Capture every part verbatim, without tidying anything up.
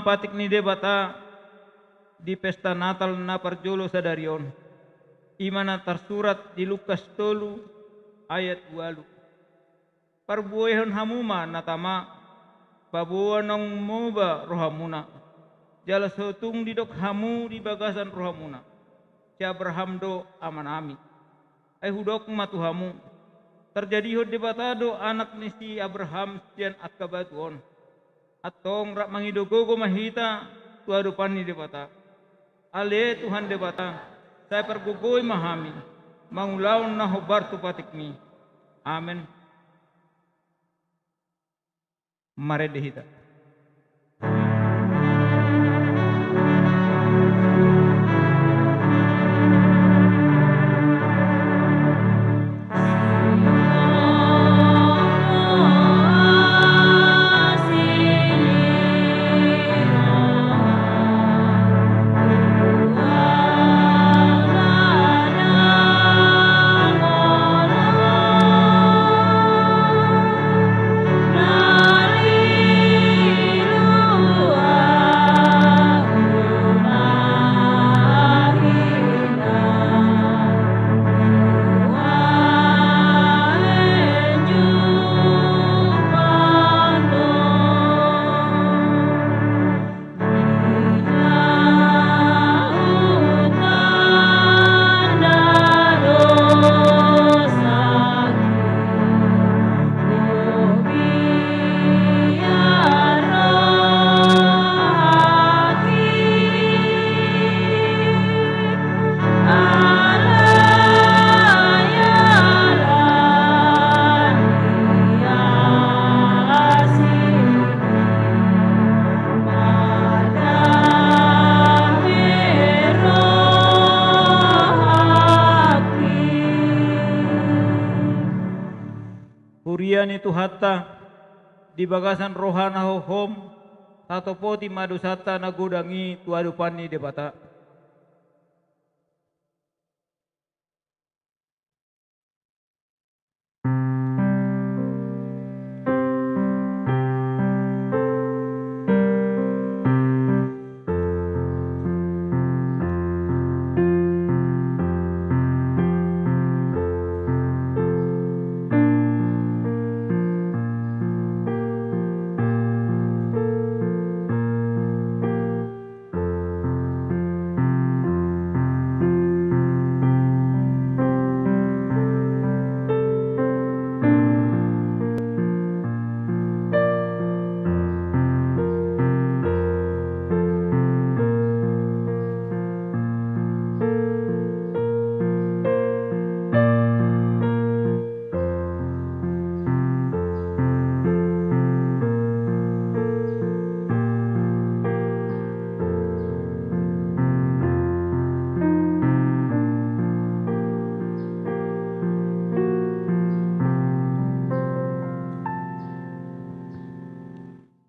patik ni Debata di pesta Natal na parjolo sadari on. I ma na tarsurat di Lukas tolu ayat ualu. Parbuehon hamu ma na tama, paboa naung moba rohamuna. Jala so tung didok hamu di bagasan rohamuna: Si Abraham do amanami. Ai hudok ma tu hamu, tarjadihon Debata do anak ni si Abraham sian angka batu on. Antong rap mangido gogo ma hita tu adopan ni Debata. Ale Tuhan Debata, sai pargogoi ma hami mangulahon na hombar tu patikmi. Amen. Marende hita. Huria ni Tuhanta, di bagasan roha na hohom, tatopoti ma dosanta na godang i tu adopan ni Debata.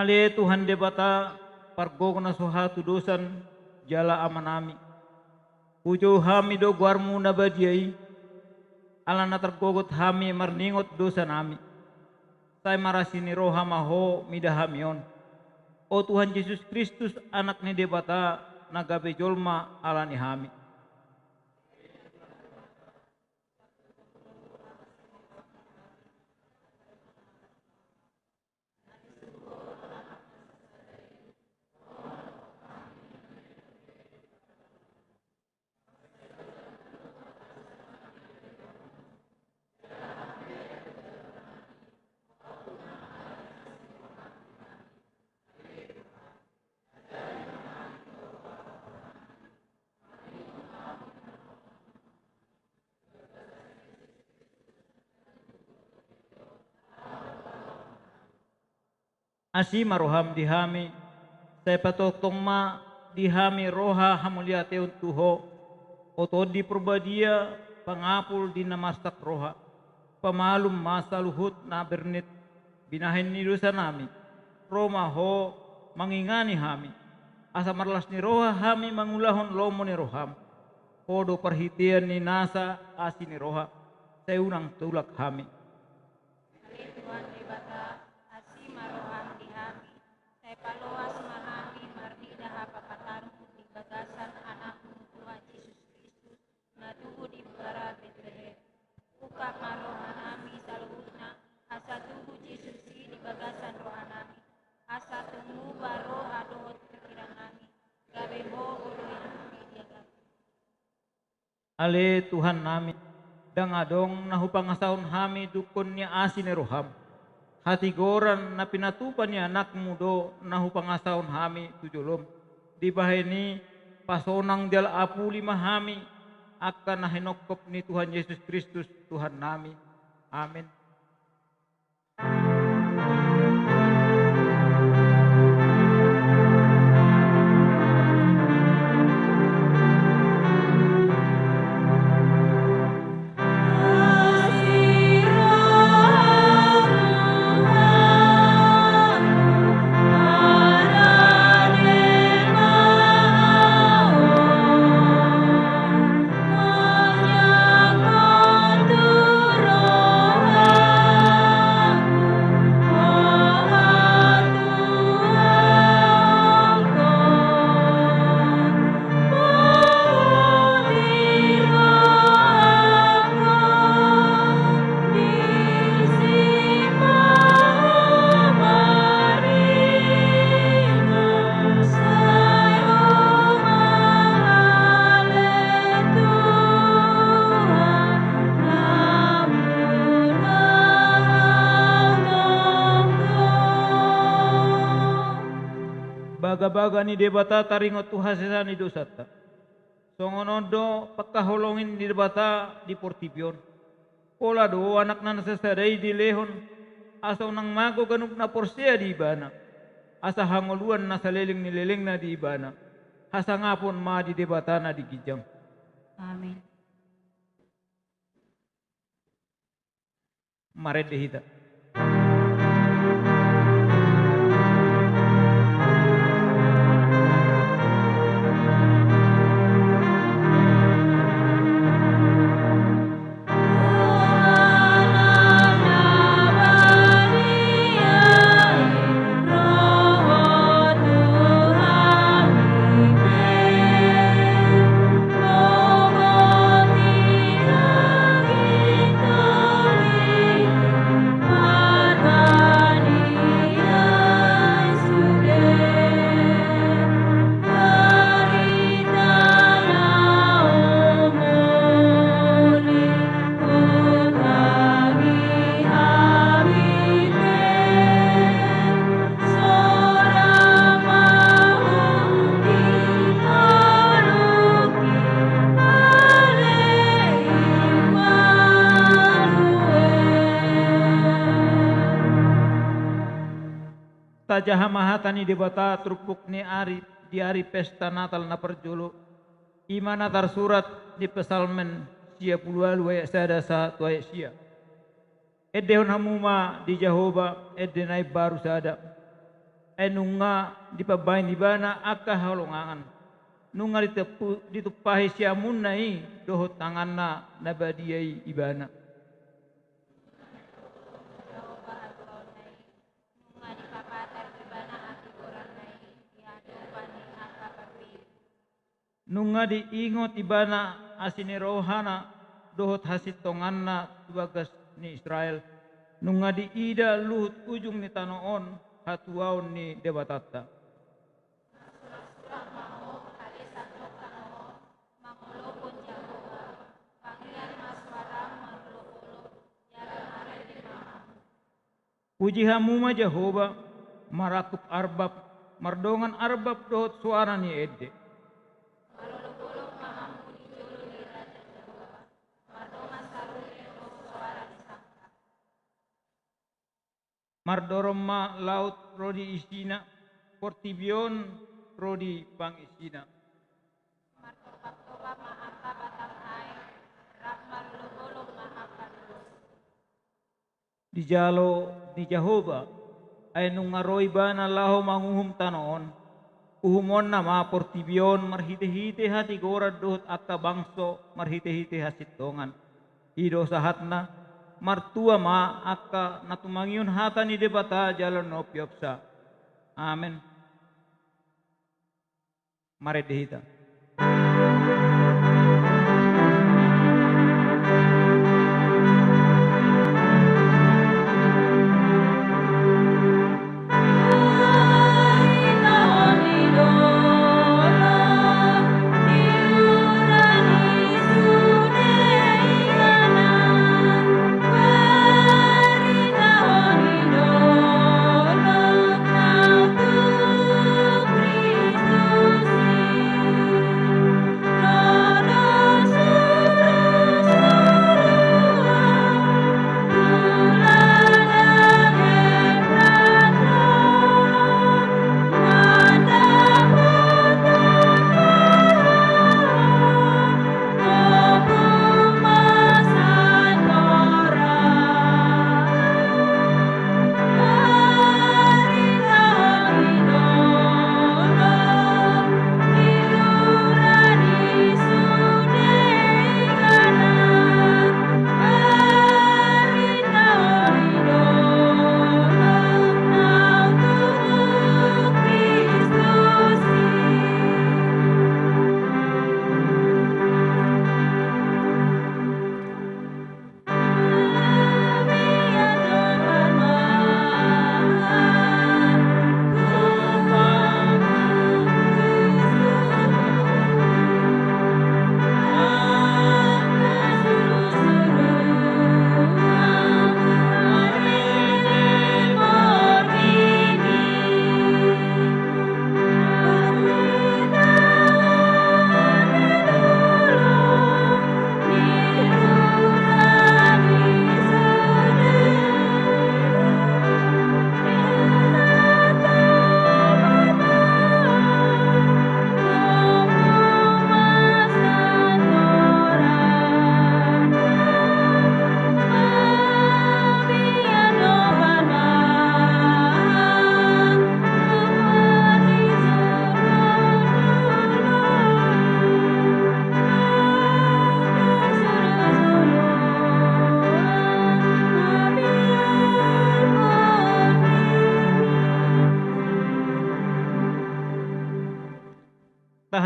Ale Tuhan Debata, pargogo na so hatudosan jala Amanami. Hujou hami do goarmu na badia i, ala na targogot hami marningot dosanami. Sai marasi ni roha ma ho mida hami on, o Tuhan Jesus Kristus, Anak ni Debata, na gabe jolma ala ni hami. Asi ma roham di hami, sai patongtong ma di hami roha hamauliateon tu ho, o Tondi Parbadia, pangapul di na marsak roha, pamalum ma saluhut na bernit, binahen ni dosanami, ro ma ho mangingani hami, asa marlas ni roha hami mangulahon lomo ni roham. Ho do parhitean ni nasa asi ni roha, sai unang tulak hami. Ale Tuhan Debata, asi ma roham di hami, sai paloas ma hami Ale Tuhannami, ndang adong na hupangasahon hami dungkon ni asi ni roham. Hatigoran na pinatupa ni Anakmu do na hupangasahon hami tu jolom. Dibahen i, pasonang jala apuli ma hami, angka na hinongkop ni Tuhan Jesus Kristus, Tuhannami. Amen. Bagabaga ni Debata taringot tu hasesaan ni dosanta. Songon on do pangkaholongi ni Debata di portibi on. Pola do Anakna na sasada i dilehon, asa unang mago ganup na porsea di Ibana, asa hangoluan na saleleng ni lelengna di Ibana. Hasangapon ma di Debata na di ginjang. Amen. Marende hita. Tajaha ma hata ni Debata turpuk ni ari di ari pesta Natal na parjolo. I ma na tarsurat di Psalmen sia pulu ualu ayat sada sahat tu ayat sia. Endehon hamu ma di Jahowa ende na imbaru sada. Ai nunga dipambahen Ibana angka halongangan. Nunga ditepu-, ditumpahi siamunna i dohot tanganna na badia i Ibana. Nunga diingot Ibana asi ni rohana dohot hasintonganna tu bagas ni Israel. Nunga diida luhut ujung ni tano on hatuaon ni Debatanta. Puji hamu ma Jahowa, marangkup arbab, mardongan arbab dohot soara ni ende. Mardorom ma laut ro di isina, portibi on ro di pangisina. Martopap-topap ma angka batang aek, rap marolop-olop ma angka dolok. Dijalo ni Jahowa, ai nunga ro Ibana laho manguhum tano on. Uhumonna ma portibi on marhite-hite hatigoran dohot angka bangso marhite-hite hasintongan. I do sahatna, martua ma angka na tumangihon hata ni Debata jala na umpeopsa. Amen. Marende hita.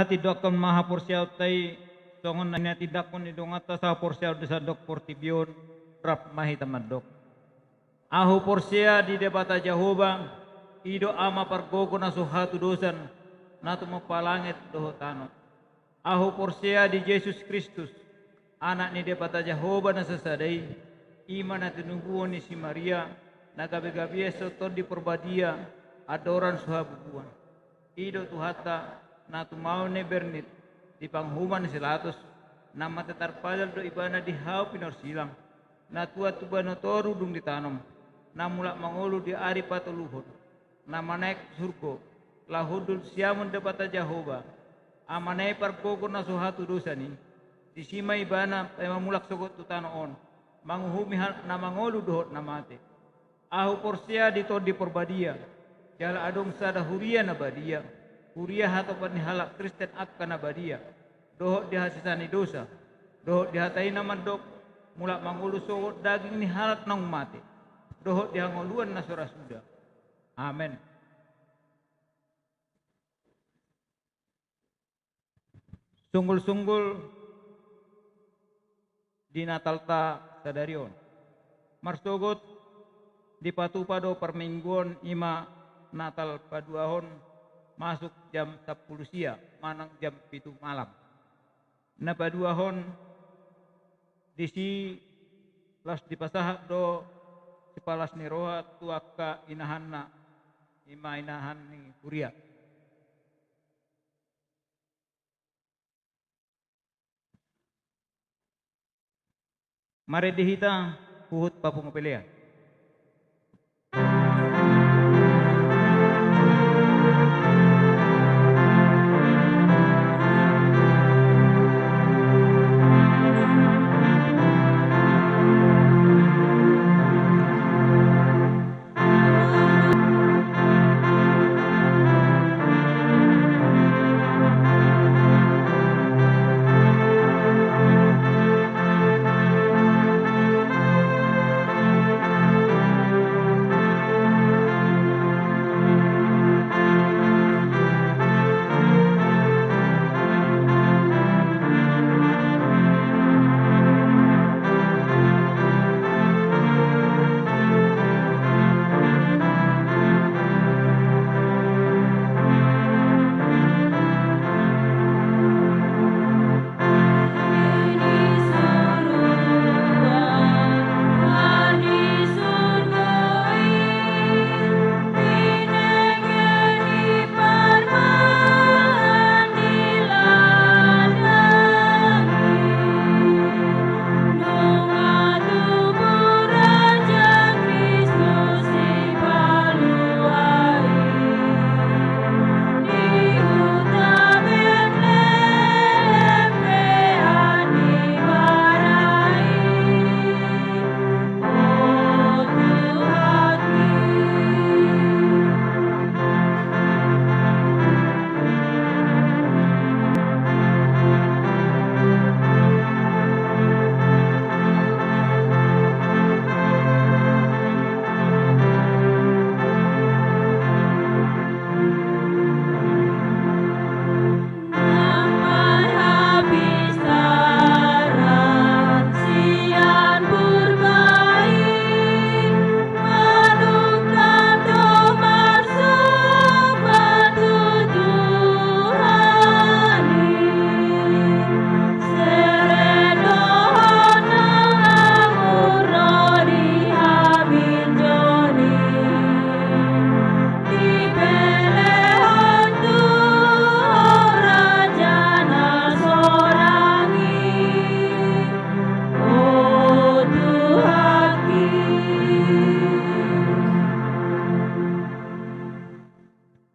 tindokkon ma haporseaonta i, songon na tindokkon ni donganta sahaporseaon di sandok portibi on, rap ma hita mandok. Ahu porsea di Debata Jahowa, i do Ama pargogo na so hatudosan, na tumompa langit dohot tano. Ahu porsea di Jesus Kristus, Anak ni Debata Jahowa na sasada i, i ma na tinubuhon ni si Maria, na gabe-gabean sian Tondi Porbadia, andoran so habubuhan. I do Tuhanta, na tumaon na imbernit, di panguhuman ni si Pilatus, na mate tarpajal do ibana di hau pinorsilang, na tuat tu banua toru dung ditanom, na mulak mangolu di ari patoluhon, na manaek tu surgo, laho hundul siamun Debata Jahowa, Amana i pargogo na so hatudosan i, disi ma ibana paima mulak sogot tu tano on, manguhumi halak na mangolu dohot na mate. Ahu porsea di Tondi Porbadia, jala adong sada huria na badia, huria hatopan ni halak Kristen angka na badia, dohot di hasesaan ni dosa, dohot di hata i na mandok, mulak mangolu sogot daging ni halak naung mate, dohot di hangoluan na so ra suda. Amen. Sunggul-sunggul di Natalta sadari on. Marsogot dipatupa do parmingguon, i ma Natal paduahon, masuk jam sampulu sia manang jam pitu malam. Na paduahon disi laos dipasahat do sipalas ni roha tu angka inahanna, i ma inahan ni huria. Marende hita huhut papungu pelean.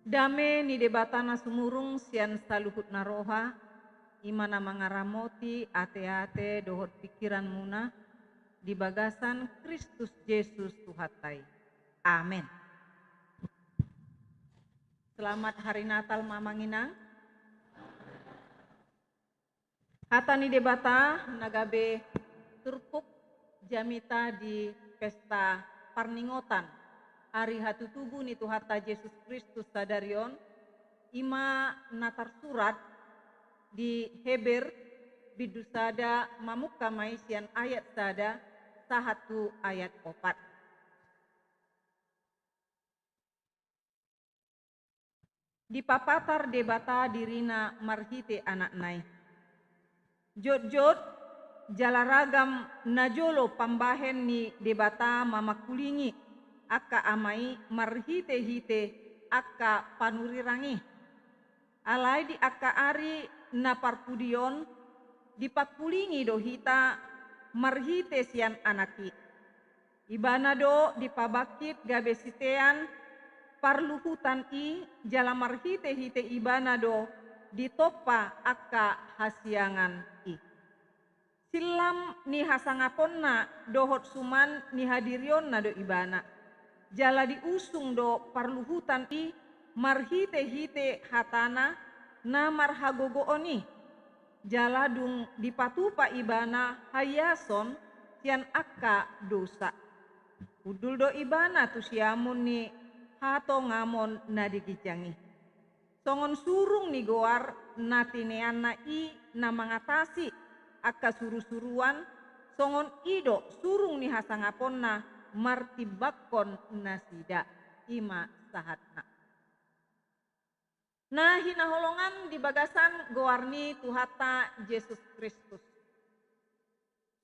Dame ni Debata na sumurung sian saluhut na roha, i ma na mangaramoti ateate dohot pingkiranmuna di bagasan Kristus Jesus Tuhanta i. Amen. Selamat Hari Natal ma amang inang. Hata ni Debata na gabe turpuk jamita di pesta parningotan ari hatutubu ni Tuhanta Jesus Kristus sadari on, i ma na tarsurat Di Heber, bindu sada, mamungka ma i sian ayat sada sahat tu ayat opat. Dipapatar Debata dirina marhite Anakna i. Jotjot jala ragam najolo pambahen ni Debata mamangkulingi angka ama i marhitehite angka panurirang i. Alai di angka ari na parpudi on, dipangkulingi do hita marhite sian Anak i. Ibana do dipabangkit gabe sitean parluhutan i, jala marhitehite Ibana do ditompa angka hasiangan i. Sillam ni hasangaponna dohot suman ni hadirionna do Ibana. Jala diusung do parluhutan i marhitehite hatana na marhagogoon i. Jala dung dipatupa Ibana haiason sian angka dosa, hundul do Ibana tu siamun ni hatongamon na di ginjang i. Songon surung ni goar na tineanna i na mangatasi angka surusuruan, songon i do surung ni hasangaponna martimbangkon nasida. I ma sahatna. Na hinaholongan di bagasan goar ni Tuhanta Jesus Kristus.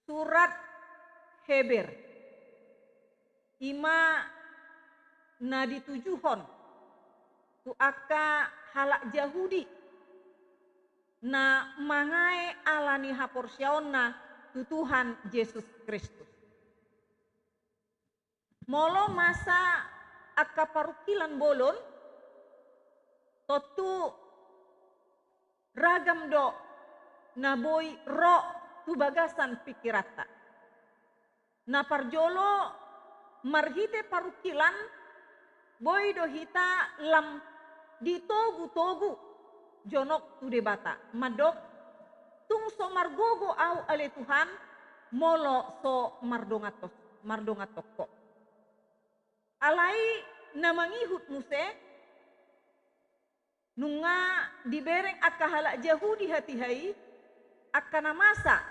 Surat Heber, i ma na ditujuhon tu angka halak Jahudi na mangae ala ni haporseaonna tu Tuhan Jesus Kristus. Molo masa angka parungkilan bolon, tontu ragam do na boi ro tu bagasan pingkiranta. Na parjolo, marhite parungkilan, boi do hita lam ditogutogu jonok tu Debata, mandok, tung so margogo ahu ale Tuhan, molo so mardongan tos-, mardonganhon Ho. Alai na mangihut muse, nunga dibereng angka halak Jahudi hatiha i, angka na masa